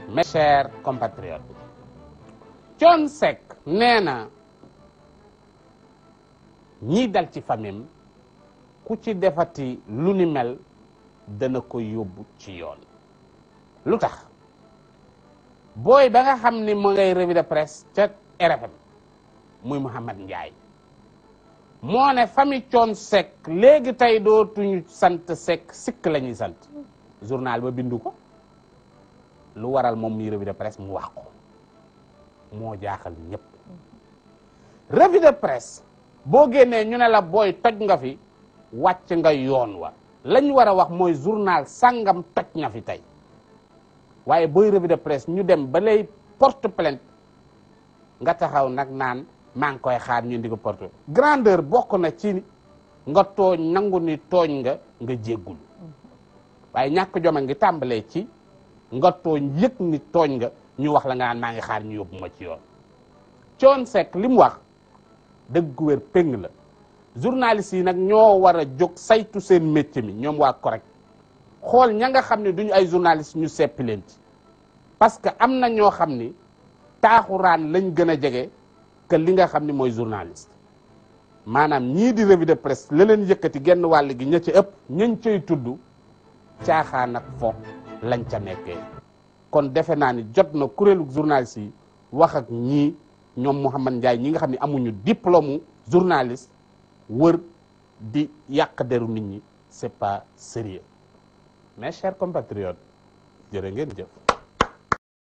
Mes chers compatriotes, Thione Seck nee na ñii dal ci famille ku ci defati lu ni mel dana ko yóbbu ci yoon. lu tax booy ba nga xam ni mu ngay revue de presse ca RFM muy Mouhamed Ndiaye moo ne famille Thione Seck léegi tey dootuñu sant Seck sikk la ñuy sant. journal ba bindu ko lu waral moom muy revue de presse mu wax ko moo jaaxal ñëpp. revue de presse boo génnee ñu ne la booy toj nga fi wàcc nga yoon wa lañ war a wax mooy journal sàngam toj nga fi tey waaye booy revue de presse ñu dem ba lay porte plainte nga taxaw nag naan maa ngi koy xaar ñu di ko porte. grandeur bokk na ci nga tooñ nangu ni tooñ nga jéggul waaye ñàkk joma ngi tàmbalee ci nga tooñ yëg ni tooñ nga ñu wax la nga naan maa ngi xaar ñu yóbbu ma ci yoon. Thione Seck li mu wax dëgg gu wér péng la journaliste yi nag ñoo war a jóg saytu seen métier mi ñoom waa correct xool ña nga xam ne duñu ay journaliste ñu seppi leen ci parce que am na ñoo xam ni taaxuraan lañ gën a jege que li nga xam ni mooy journaliste maanaam ñii di revue de presse la leen yëkkati genn wàll gi ña ci ëpp ñañ cay tudd caaxaan ak fo lañ ca nekkee. kon defe naa ni jot na kuréelu journaliste yi wax ak ñii ñoom Mouhamed Ndiaye ñi nga xam ne amuñu diplôme journaliste wër di yàq deru nit ñi c'est pas sérieux. Mes chers compatriotes jërë ngeen jëf.